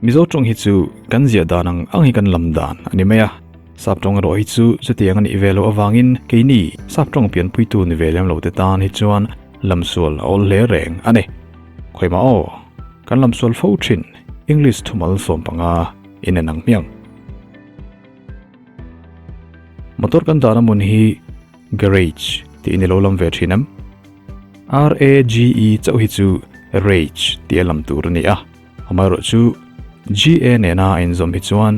Mizo tawng hi chu kan ziah dan ang ang hi kan lam dan a ni mai a, sap tawng erawh hi chu chutiang a nih ve loh avangin keini sap tawng pianpuitu ni ve lem lo te tan hi chuan lamsual a awl hle reng a ni. Khawimah aw, kan lamsual fo thin English thumal 15 in en ang hmiang. Motor kan dahna hmun hi garage tiin i lo lam ve thin em? R-A-G-E chauh hi chu rage tih a lam tur a ni a, amaherawh chu G-A nena a inzawm hi chuan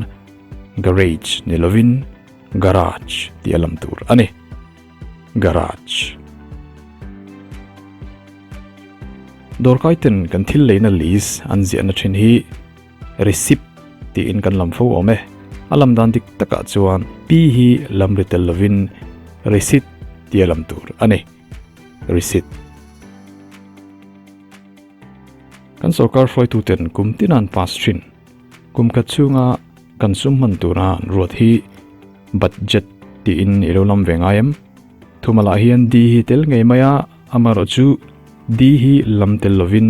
garage ni lovin garage tih a lam tur a ni. Garage. Dawrkai ten kan thil leina list an ziahna thin hi Receipt tiin kan lam fo awm e. A lam dan dik takah chuan P hi lam ri tel lovin receipt tia lam tur a ni. Receipt. Kan sorkar hruaituten kum tin an pass thin. Kum khat chhunga kan sum hman tura an ruat hi budget tiin i lo lam ve ngai em? Thumalah hian D hi tel ngei mai a, amaherawh chu D hi lam tel lovin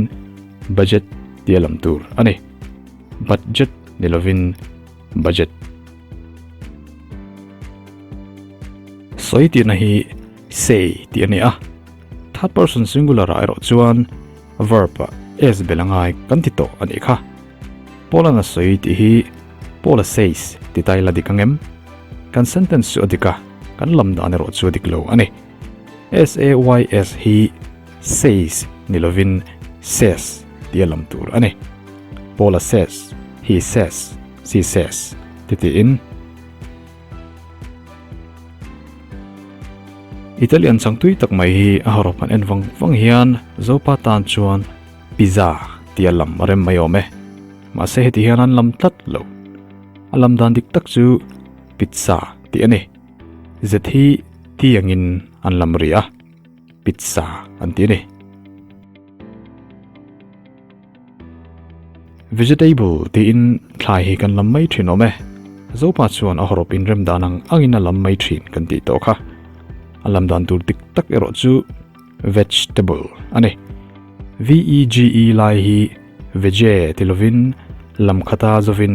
budget tia lam tur a ni. Budget ni lovin budget. Sawi tihna hi say tih a ni a, third person singular ah erawh chuan verb ah s bel a ngai kan ti tawh a nih kha. Paul-a'n a sawi tih hi Paul-a says ti ta ila dik ang em? Kan sentence chu a dik a, kan lam dan erawh chu a dik lo a ni. S-A-Y-S hi says ni lovin says tia lam tur a ni. Paul-a says, he says, she says ti tiin. Italian changtui tak mai hi a hawrawp han en vang vang hian Zopa tan chuan Pizza tia lam a rem mai awm e. Mahse heti hian an lam tlat lo. A lam dan dik tak chu pizza tih a ni. Zet hi ti angin an lam ri a, pizza an ti a ni. Vegetable tiin thlai hi kan lam mai thin awm e. Zopa chuan a hawrawp inrem dan ang angin a lam mai thin kan tih tawh kha. A lam dan tur dik tak erawh chu vegetable a ni. V-E-G-E lai hi vege ti lovin lam khata zawin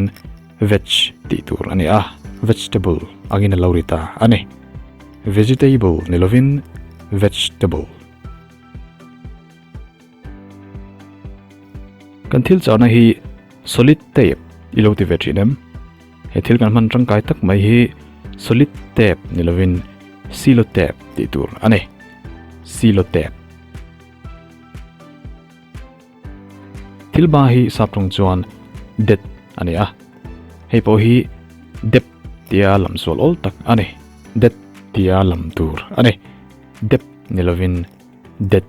veg tih tur a ni a, vegetable angin a lo ri ta a ni. Vegetable ni lovin vegetable. Kan thil chahna hi solid tape i lo ti ve thin em? He thil kan hman tangkai tak mai hi solid tape ni lovin cellotape tih tur a ni. Cellotape. Thil ba hi sap tawng chuan det a ni a. Hei pawh hi dep tia lam sual awl tak a ni. Det tia lam tur a ni. Dep ni lovin det.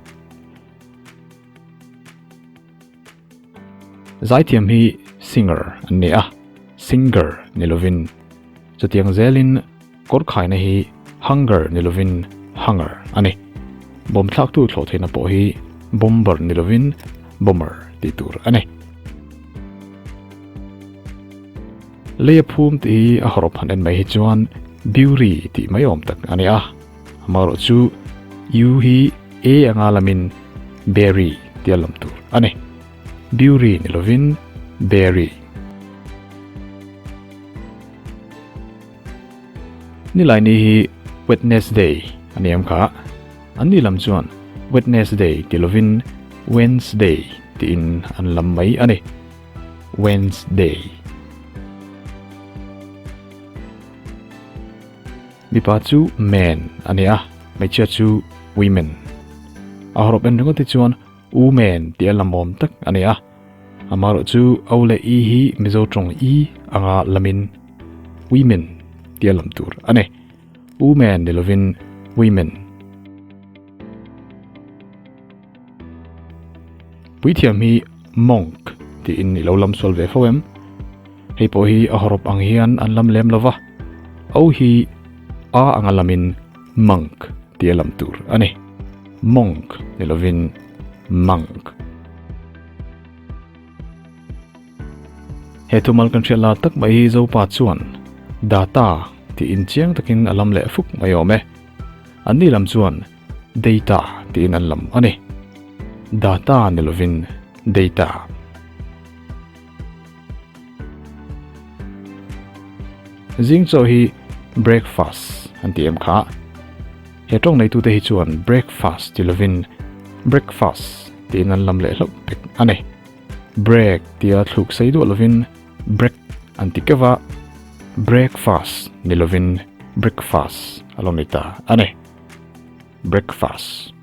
Zaithiam hi singer an ni a, singer ni lovin. Chutiang zelin kawr khaina hi hunger ni lovin hanger a ni. Bawm thlaktu thlawh theihna pawh hi bomber ni lovin bomber tih tur a ni. Leia phum tih hi a hawrawp han en mai hi chuan Biuri tih mai awm tak a ni a. Amaherawh chu U hi A anga lamin Berry tia lam tur a ni. Biuri ni lovin Berry. Nilaini hi Wednesday a ni em kha? An ni lam chuan Wednesday ti lovin Wednesday tiin an lam mai a ni. Wednesday. Mipa chu men a ni a, hmeichhia chu women. A hawrawp en ringawt hi chuan women tih a lamawm tak a ni a. Amaherawh chu O leh E hi Mizo tawng I anga lamin women tih a lam tur a ni. Women ni lovin women. Puithiam hi monk tiin i lo lam sual ve fo em? Hei pawh hi a hawrawp ang hian an lam lem lova, O hi A anga lamin monk tia lam tur a ni. Monk ni lovin monk. He thumal kan hriat lar tak mai hi Zopa chuan data tiin chiang takin a lam leh fuk mai awm e. Anni lam chuan Data tiin an lam a ni. Data ni lovin data. Zing chaw hi breakfast an ti em kha. He tawng neitute hi chuan breakfast ti lovin breakfast tiin an lam leh hlauh pek a ni. Break tia thluk sei duah lovin brek an ti keuh a, breakfast ni lovin breakfast a lo ni ta a ni. Breakfast.